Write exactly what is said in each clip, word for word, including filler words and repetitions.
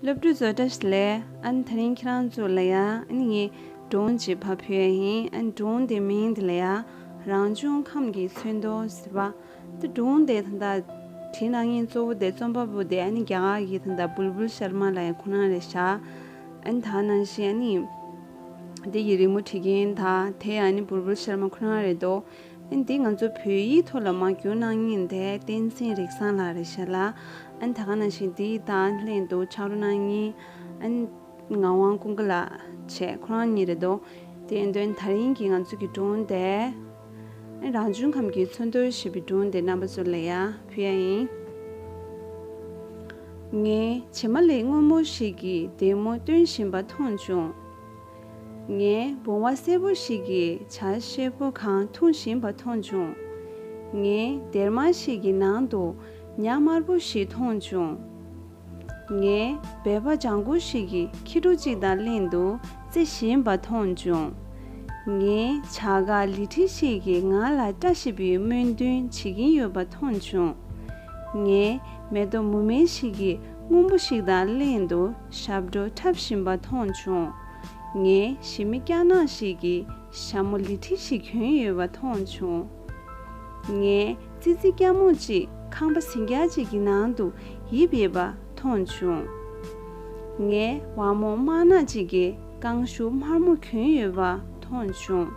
སློབ་ཕྲུག་ཚོ་བཀྲ་ཤིས་བདེ་ལེགས། ཨ་ནི་དེ་རིང་ཁྱེད་རང་ཚོ་ལ་ཡ་ཨ་ནི་ངས་སྒྲུང་ཅིག་ཕར་ཕུལ་ཡ་ཡིན། ཨ་ནི་སྒྲུང་དེ་མིང་དེ་ལ་ཡ་རང་བྱུང་ཁམས་ཀྱི་ཚོན་མདོག་ཟེར་བ། ད་སྒྲུང་དེ་ད་ལྟ་བྲིས་གནང་མཁན་གཙོ་བོ་དེ་རྩོམ་པ་པོ་དེ་ཨ་ནི་རྒྱ་གར་གྱི་ད་ལྟ་བུལ་བུལ་ཤར་མ་ལགས་ཁོ་རང་རེད་ཤག་ཨ་ནི་ད་ནང་བཞིན་ཨ་ནི་དེ་ཡི་རི་མོ་བྲིས་མཁན་ད་དེ་ཨ་ནི་བུལ་བུལ་ཤར་མ་ཁོ་རང་རེད་དོ། ཨ་ནི་འདི་ང་ཚོ་བོད་ཡིག་ཐོག་ལ་མར་བསྒྱུར་གནང་མཁན་དེ་བསྟན་འཛིན་རིག་བཟང་ལགས་རེད་ཤག་ལ། ཨ་ནི་ད་ག་ནང་བཞིན་འདི་དང་ལྷན་དུ་ཕྱག་རོགས་གནང་མཁན་ཨ་ནི་ངག་དབང་ཀུན་དགའ་ལགས་བྱས་ཁོ་རང་གཉིས་རེད་དོ། དེ་ཡིན་དུས་ད་རིང་གི་ང་ཚོ་གི་སྒྲུང་དེ་ཨ་ནི་རང་བྱུང་ཁམས་ཀྱི་ཚོན་མདོག་ཞེས་པའི་སྒྲུང་དེ་རྣམ་པ་ཚོ་ལ་ཡ་ཕུལ་ཡ་ཡིན། ངས་བྱེ་མ་ལེབ་སྔོན་མོ་ཞིག་གི་ལྡེ་མོ་སྟོན་བཞིན་པ་མཐོང་བྱུང་། ངས་བུང་བ་སེར་པོ་ཞིག་གིས་བྱ་སེར་པོ་གང་འཐུང་བཞིན་པ་མཐོང་བྱུང་། ངས་སྡེར་དམར་ཞིག་གི་ནང་དུ་ཉ་དམར་པོ་ཞིག་མཐོང་བྱུང་། ངས་སྦལ་པ་ལྗང་གུ་ཞིག་གིས་ཁྱི་ཕྲུག་ཅིག་དང་ལྷན་དུ་རྩེ་བཞིན་པ་མཐོང་བྱུང་། ངས་བྱ་དགའ་ལི་ཁྲི་ཞིག་གིས་ང་ལ་བཀྲ་ཤིས་པའི་སྨོན་འདུན་བྱེད་ཀྱིན་ཡོད་པ་མཐོང་བྱུང་། ངས་མེ་ཏོག་མུ་མེད་ཞིག་གིས་སྔོན་པོ་ཞིག་དང་ལྷན་དུ་ཞབས་བྲོ་འཁྲབ་བཞིན་པ་མཐོང་བྱུང་། ངས་ཞི་མི་སྐྱ་ནག་ཞིག་གིས་ཞྭ་མོ་ལི་ཁྲི་ཞིག་གྱོན་ཡོད་པ་མཐོང་བྱུང་། ངས་ཙི་ཙི་སྐྱ་མོ་གཅིག་ཁང་པ་ཟིང་སྐྱ་གཅིག་གི་ནང་དུ་ཡིབ་ཡོད་པ་མཐོང་བྱུང་། ངས་ཝ་མོ་དམར་ནག་ཅིག་གིས་རྐང་ཤུ་དམར་མོ་གྱོན་ཡོད་པ་མཐོང་བྱུང་།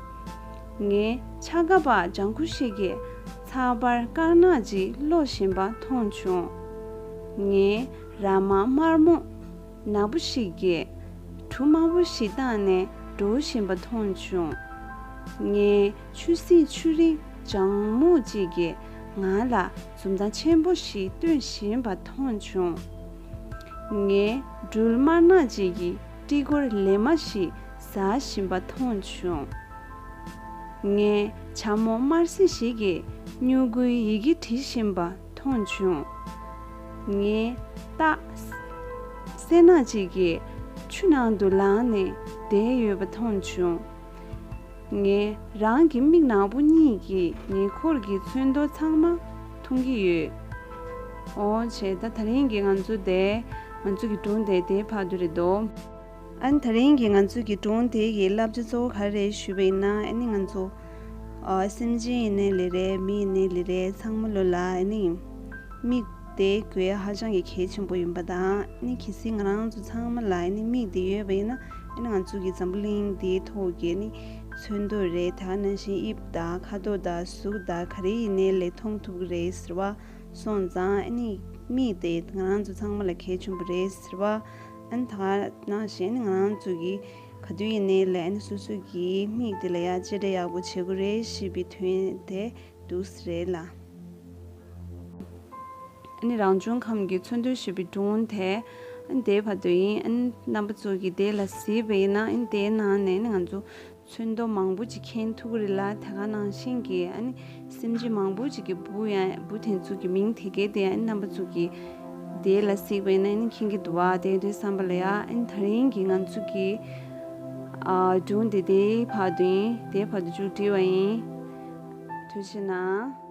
ངས་ཕྱ་ཁ་པ་ལྗང་ཁུ་ཞིག་གིས་ཚགས་པར་དཀར་ནག་ཅིག་ཀློག་བཞིན་པ་མཐོང་བྱུང་། ངས་ར་མ་དམར་མོ་ནག་པོ་ཞིག་གིས་གྲུ་དམར་པོ་ཞིག་བཏགས་ནས་འགྲོ་བཞིན་པ་མཐོང་བྱུང་། ངས་ཆུ་སྲིན་ཆུ་རིན་ལྗང་མོ་གཅིག་གིས་ང་ལ་འཛུམ་མདངས་ཆེན་པོ་ཞིག་སྟོན་བཞིན་པ་མཐོང་བྱུང་། ངས་སྦྲུལ་དམར་ནག་ཅིག་གིས་སྤྲི་གོར་ལེབ་མ་ཞིག་ཟ་བཞིན་པ་མཐོང་བྱུང་། ངས་བྱ་མོ་དམར་སེར་ཞིག་གིས་སྨྱུ་གུའི་ཡི་གེ་བྲིས་བཞིན་པ་མཐོང་བྱུང་། ངས་སྟག་སེར་ནག་ཅིག་གིས་ཆུ་ནང་དུ་ལངས་ནས་བསྡད་ཡོད་པ་མཐོང་བྱུང་། ངས་རང་གི་མིག་ནག་པོ་གཉིས་ཀྱིས་ཉེ་འཁོར་གྱི་ཚོན་མདོག་ཚང་མ་མཐོང་གི་ཡོད། འོ་བྱས་ད་དེ་རིང་གི་ང་ཚོ་དེ་ང་ཚོ་གི་སྒྲུང་དེ་དེའི་བར་དུ་རེད་དོ། ཨ་ནི་དེ་རིང་གི་ང་ཚོ་གི་སྒྲུང་དེ་གི་བསླབ་བྱ་གཙོ་བོ་ག་རེ་རེད་ཞུས་པ་ཡིན་ན། ཨ་ནི་ང་ཚོ་ཨ་སེམས་ཅན་ཡིན་ནའི་ལེ་རེད། མི་ཡིན་ནའི་ལེ་རེད། ཚང་མ་ལོ་ལ་ཨ་ནི་མིག་དེ་དགོས་ཧ་ཅང་གི་གལ་ཆེན་པོ་ཡིན་པ་དང་། ཨ་ནི་གལ་སྲིད་ང་རང་ཚོ་ཚང་མ་ལ་ཨ་ནི་མིག་དེ་ཡོད་པ་ཡིན་ན། ཨ་ནི་ང་ཚོ་གི་འཛམ་བུ་གླིང་འདིའི་ཐོག་གི་ཨ་ནི་ཚོན་མདོག་རེད། དེ་ག་ནང་བཞིན་དབྱིབས་དང་ཁ་དོག་དང་གཟུགས་དང་ག་རེ་ཡིན་ནའི་ལེ་མཐོང་ཐུབ་ཀྱི་རེད་ཟེར་བ་སོང་ཙང་། ཨ་ནི་མིག་དེ་ང་རང་ཚོ་ཚང་མ་ལ་གལ་ཆེན་པོ་རེད་ཟེར་བ། ཨ་ནི་ད་ག་ནང་བཞིན་ཨ་ནི་ང་རང་ཚོ་གི་ག་དུས་ཡིན་ནའི་ལེ་ཨ་ནི་སོ་སོ་གི་མིག་དེ་ལ་ཡ་གཅེས་སྤྲས་ཡག་པོ་བྱེད་དགོས་རེད་ཞེས་པའི་དོན་དེ་འདུག་ཟེར་རེད་ལ། ཨ་ནི་རང་བྱུང་ཁམས་ཀྱི་ཚོན་མདོག་ཞེས་པའི་སྒྲུང་དེ་ཨ་ནི་དེའི་བར་དུ་ཡིན། ཨ་ནི་རྣམ་པ་ཚོ་གིས་དེ་ལ་གཟིགས་པ་ཡིན་ན། ཨ་ནི་དེའི་ནང་ནས་ཨ་ནི་ང་ཚོ་ཚོན་མདོག་མང་པོ་ཅིག་མཁྱེན་ཐུབ་ཀྱི་རེད་ལ། དེ་ག་ནང་བཞིན་གྱི་ཨ་ནི་སེམས་ཅན་མང་པོ་ཅིག་གི་འབུ་ཡང་འབུ་དེ་ཚོ་གི་མིང་དེ་གའི་དེ་ཨ་ནི་རྣམ་པ་ཚོ་གིས་དེ་ལ་གཟིགས་པ་ཡིན་ན་ཨ་ནི་མཁྱེན་གྱི་འདུག་བ། དེ་དུས་བསམ་པ་ལ་ཡ། ཨ་ནི་དེ་རིང་གི་ང་ཚོ་གི་ཨ་སྒྲུང་དེ་དེའི་བར་དུ་ཡིན། དེའི་བར་དུ་མཇུག་སྒྲིལ་བ་ཡིན། ཐུགས་རྗེ་གནང་།